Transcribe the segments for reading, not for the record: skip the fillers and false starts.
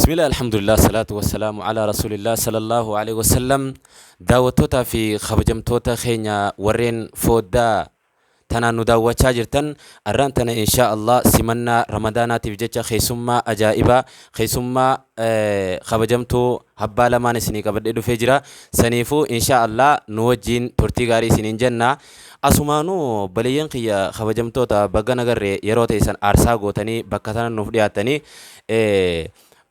Bismillah, alhamdulillah, salaatu wassalaamu ala rasulillah sallallahu alaihi wasallam. Daawwattootaa fi kabajamtoota keenya warreen fooddaa tanaan nu daawwachaa jirtan, arraan tana insha Allah simannaa Ramadaanaatiif jecha keessummaa ajaa'ibaa, keessummaa kabajamtuu abbaa lamaan isinii qabadhee dhufee jira. Saniifuu insha Allah nu wajjiin turtii gaarii isiniin jenna. Asumaanuu obboleeyyan kiyya kabajamtoota, baga nagarree yeroo teessan aarsaa gootanii bakka tana nuuf dhiyaattanii.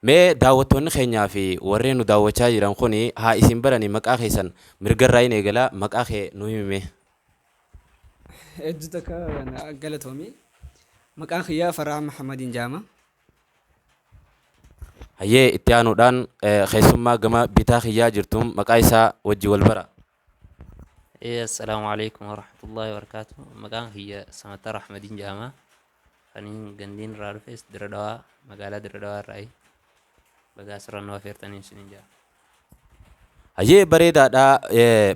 Mee daawwattoonni keenyaa fi warreen nu daawwachaa jiran kuni haa isin baranii. Maqaa keessan mirgarraa hin eegala, maqaa kee nu himime. Hedduu takka galatoomi. Maqaan kiyyaa Farhaan Mahammadiin jedhama. Hayyee, itti aanuudhaan keessummaa gama bitaa kiyyaa jirtuun maqaa isaa wajji wal bara. Assalaamu alaikum warahmatullahi wabarakatuh. Maqaan kiyya Samatar Ahmadiin jedhama. Kaniin gandeen irraa dhufes Dirra Dhawaa, magaalaa Dirra Dhawaa irraayi. Bagaa asirra nu affeertanii isiniin jedha. Hayyee, bareedaadha.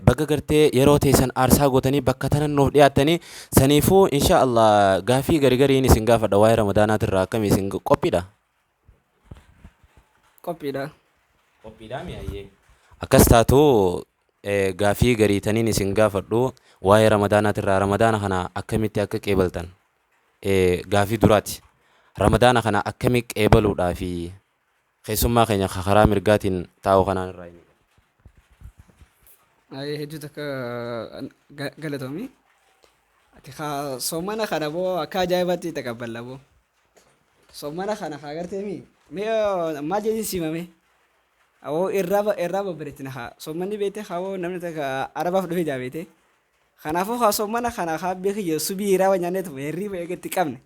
Baga gartee yeroo teessan aarsaa gootanii bakka tana nuuf dhiyaattanii. Saniifuu insha Allah gaafii gari gariin isin gaafadha waa'ee Ramadaanaatirraa. Akkamii, isin qophiidha? Qophiidha. Qophiidhaa mi? Hayyee. Akkas taatu, gaafii gariitaniin isin gaafadhu waa'ee Ramadaanaatirraa. Ramadaana kana akkamitti akka qeebaltan gaafii duraati. Ramadaana kana akkami qeebaluudhaa fi keessummaa keenya karaa mirgaatiin taa'u kanaan irraa hin Hedduu takka galatoomi. Ati kaa soomana kana boo akka ajaa'ibaatti taqabballa boo. Soomana kana kaa gartee mi mee maal jedhin simame? Awoo, irraa irraa babbareetina haa soomanni beekte haa namni takka Arabaaf dhufee jaa beekte. Kanaafuu haa soomana kana haa beekiyya subii irraa nyaanneetuma hirriiba eegatti qabne.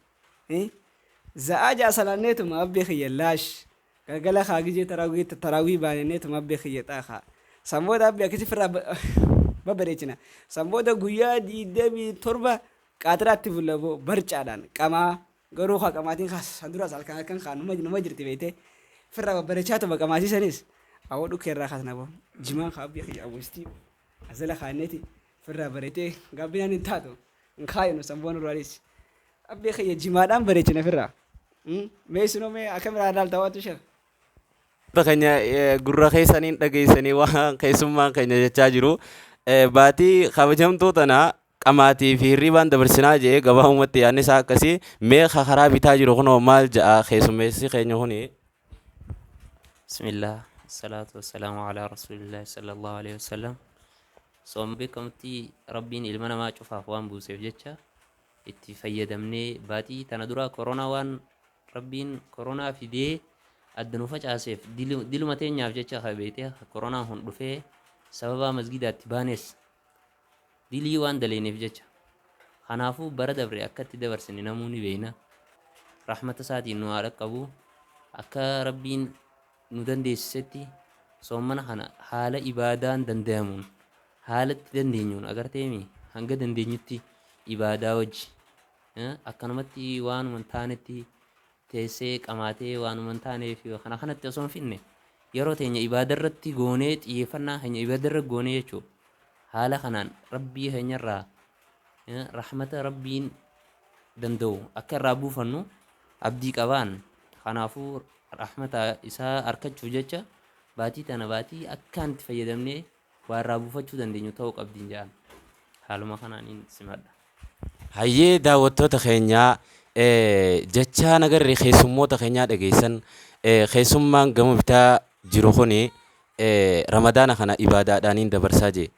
Za'aa ja'a salaanneetuma abbee kiyya laash. Galgala haa gijee taraawii taraawii baanenneetuma abbee kiyya xaahaa. San booda abbee akkasi firraa babbareechina. San booda guyyaa 27 qaatiraatti bulla boo barcaadhaan qamaa garuu haa qamaatiin haa san duraas halkan halkan haa numa jirti beekte. Firraa babbareechaa qamaatii sanis awoo dhukkee irraa kaasna boo jimaan haa abbee kiyya awwistii azala kaanneeti firraa bareetee gaabbinaan hin taatu hin kaayinu sanboon duraanis. Abbee kiyya jimaadhaan bareechina firraa. Mee isinoo mee akkamiraa ilaalta waatu shee? Keenya gurra keessaniin dhageessanii waan keessummaan keenya jechaa jiru. Baatii kabajamtuu tana qamaatii fi hirribaan dabarsinaa jee gabaabumatti yaadni isaa akkasii. Mee karaa bitaa jiru kunoo maal ja'a keessummeessi keenya kuni? Bismillah, salaatu wassalaamu ala rasuulillahi sallallahu alaihi wasallam. Sooma beekamutti Rabbiin ilma namaa cufaaf waan buuseef jecha itti fayyadamnee baatii tana dura koronaa waan Rabbiin koronaa fidee adda nu facaaseef diluma teenyaaf jecha beeytee koronaan kun dhufee sababa masgidaatti baanes dilii waan daleeneef jecha. Kanaafuu bara dabre akka itti dabarsine namuu ni beeyna. Rahmata isaatiin nu haa dhaqqabu. Akka Rabbiin nu dandeessisetti soomana kana haala ibaadaan dandayamuun, haala itti dandeenyuun, agarteemi, hanga dandeenyutti ibaadaa wajji akkanumatti waanuma hin taanetti teessee qamaatee waanuma hin taaneef kana kanatti osoo hin finne yeroo teenya ibaada irratti goonee, xiyyeeffannaa keenya ibaada irra goonee jechuudha. Haala kanaan Rabbii keenyarraa rahmata Rabbiin danda'u akka irraa buufannu abdii qabaan. Kanaafuu rahmata isaa argachuuf jecha baatii tana baatii akkaan itti fayyadamnee waa irraa buufachuu dandeenyu ta'uu qabdiin jedhan. Haaluma kanaan simadha. Hayyee, daawwattoota keenyaa, jechaa nagarri keessummoota keenyaa dhageessan. Keessummaan gama bitaa jiru kuni Ramadaana kana ibaadaadhaaniin dabarsaa jee.